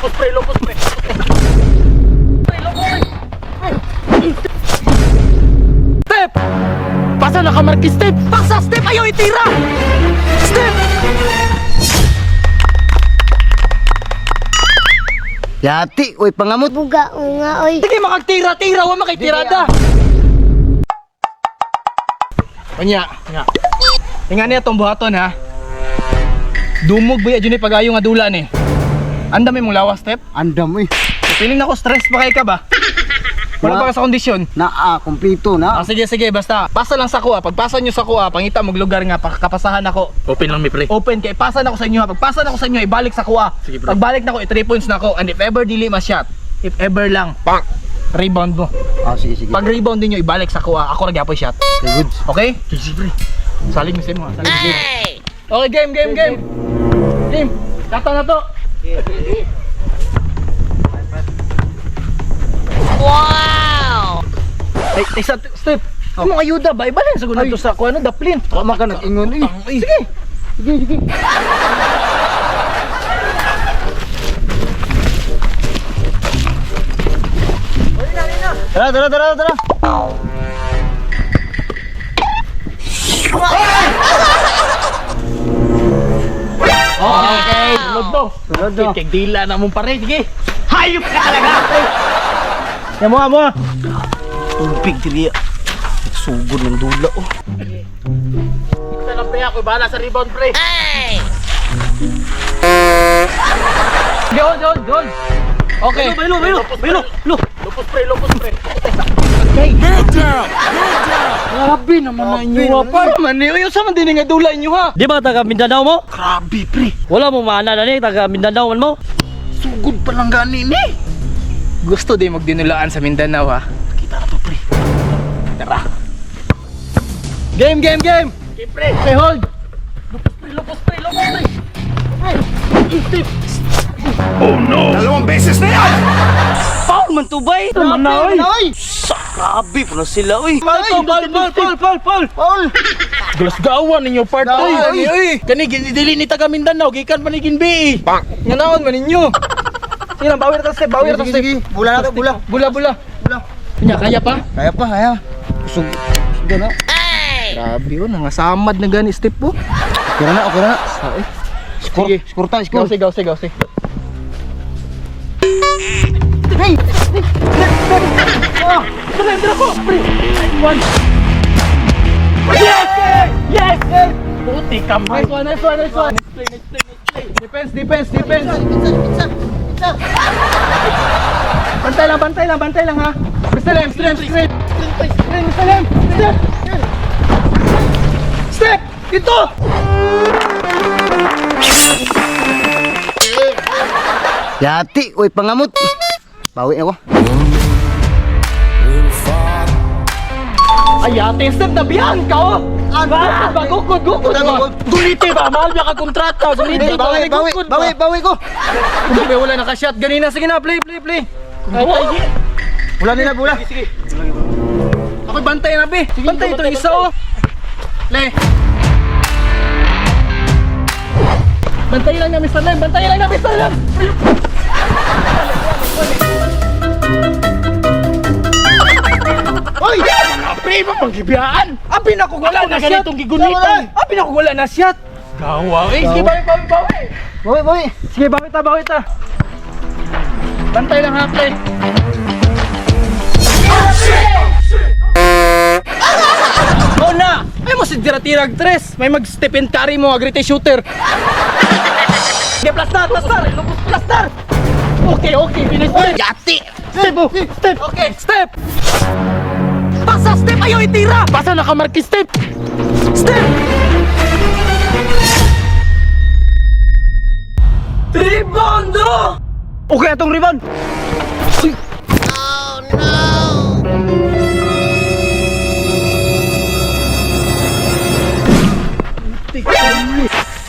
Lupos, pre, lupos, pre. Pre, lupos, pre. Step! Pasa na ka, Marquis, step! Pasa, step! Ayaw itira! Step! Yati, uy, pangamot. Buga o nga oy. Sige, makagtira-tira, wa makaitirada. Unya, nga. Nga niya tong buhaton ha. Dumog ba yun pagayo nga dula ni. Andam mong lawas, step. Andam, uy. Feeling na ko stress pa kay ka ba? Wala pa ka sa kondisyon. Naa, kumpleto na. Ah, sige, sige, basta. Pasa lang sa kuha. Pagpasa nyo sa kuha, pangita mong lugar nga, pakapasahan ako. Open lang mi pre. Open kay pasa na ako sa inyo ha. Pagpasa na ako sa inyo, ibalik sa kuha. Sige, bro. Pagbalik na ako, i 3 points na ako. And if ever dili ma-shot, if ever lang, Pak. rebound mo. Ah, sige, sige. Pag rebound ninyo, ibalik sa kuha. Ako ra gyapon shot. Okay, goods. Okay? Sige pre. Salig mo sa imo ha. Salig mo. Okay, game, game, game. Game. Kata na to. Wow! Ay, ay, sa step. Oh. Mga ayuda ba? Ibalin sa to sa kuha no, daplin. Wa man ka nag-ingon, uy. Sige. Sige, sige. Tara, tara, tara, tara. Okay, sulod to. Sulod to. Kay dila na mong pare, sige. Hayop ka talaga. Yan mo, mo. Tubig dili. Sugod ng dula oh. Isa lang pre ako, bahala sa rebound pre. Hey! Sige, hold, hold, hold. Okay. Baylo, baylo, baylo. Lo. Lupos pre, lupos pre. Okay. Grabe naman na inyo ha. Pa man ni, uy, sa man din nga dula inyo ha. Di ba taga Mindanao mo? Grabe pre. Wala mo maana na ni taga Mindanao man mo. Sugod pa lang gani ni. Gusto din magdinulaan sa Mindanao ha. Kita na to pre. Tara. Game, game, game. Game pre. Okay, hold. Lupos pre, lupos pre, lupos pre. Pre. Step. Dalawang beses na yan! Foul man to bay. Tama na, oy. Ay! Sa grabe pa na sila oy. Foul, to, foul, foul, foul, foul, foul. Paul! Galasgawan ninyo part Gawan, oy. Oy. Kani dili ni taga Mindanao, gikan pa ni Ginbi. Nga naon man ninyo. Sige lang, bawi na ta step, bawi na ta Sige, step. sige. Bula na to, bula. Bula, bula. Bula. Nya kaya pa? Kaya pa, kaya. Kusog. Kusog na. Grabe oh, nangasamad na gani step po. Okay na, okay na. Score, Sige. score ta, score. Go, go, go, go. Hey! Ah! Surrender ako! Pre! One! Yes! Yes! Yes! Puti ka man. Nice one, nice one, nice one. Next play, next play, next play. Defense, defense, defense. Pizza, pizza, pizza. Bantay lang, bantay lang, bantay lang ha. Mr. Lem, Mr. Lem, Mr. Lem. Mr. Lem, Step! Step! Ito! Yati, uy, pangamot. Bawi ako. Ay, ate, step na biyan ka oh! Ba, ba, gukod, gukod ba? Gulite ba? Mahal ba ka kontrata? Gulite ba? Bawi, bawi, Gukod ba? bawi, bawi ko. Hindi, wala naka-shot ganina. Sige na, play, play, play. Ay, ay, Bula nila, bula. Sige, sige. Ako'y bantay na, be. Bantay itong isa, oh. Le. Bantay lang na, Mr. Lem. Bantay lang na, Mr. Lem. Oy! Pre, mo panggibiyaan. Abi na ko wala na shot. ganitong gigunitan. Abi na ko wala na shot. Gawa. Eh, sige, bawi, bawi, bawi. Bawi, bawi. Sige, bawi ta, bawi ta. Bantay lang ha, play. Oh na! Ay mo si tira-tirag tres. May mag Stephen Curry mo, agrite shooter. Sige, plastar, plastar, plastar. Okay, okay, finish. Yati! Step, oh, step. Okay, step. Pasa, step, ayaw itira. Pasa na ka Marquis step. Step! Rebound! oh! Okay atong rebound.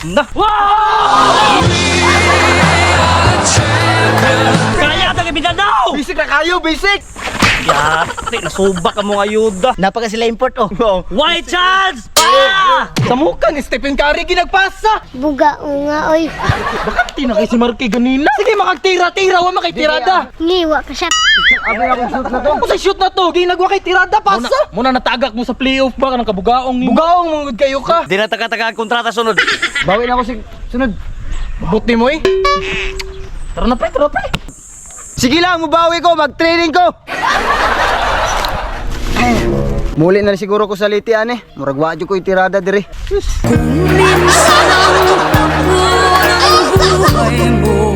Na. Wow! Kaya taga Mindanao. Basic na kayo, basic! Yati, nasuba ka mong ayuda. Napaka sila import oh. White chance! Pa! Sa muka ni Stephen Curry ginagpasa. Buga nga oy. Bakit tinakay si Marky ganina? Sige, makagtira-tira, wa makaitirada. Ngiwa ka siya. Ako sa shoot na to, ginagwa kay tirada pasa. Muna natagak mo sa playoff ba kanang kabugaong nimo. Bugaong mo gud kayo ka. Di na taga-taga ang kontrata sunod. Bawi na ako si sunod. Buti mo eh. Tara na pre, tara pre. Sige lang, mubawi ko, mag-training ko. Muli na rin siguro ko sa litian eh. Murag wa jud ko itirada dire. Minsan ang takbo ng buhay mo.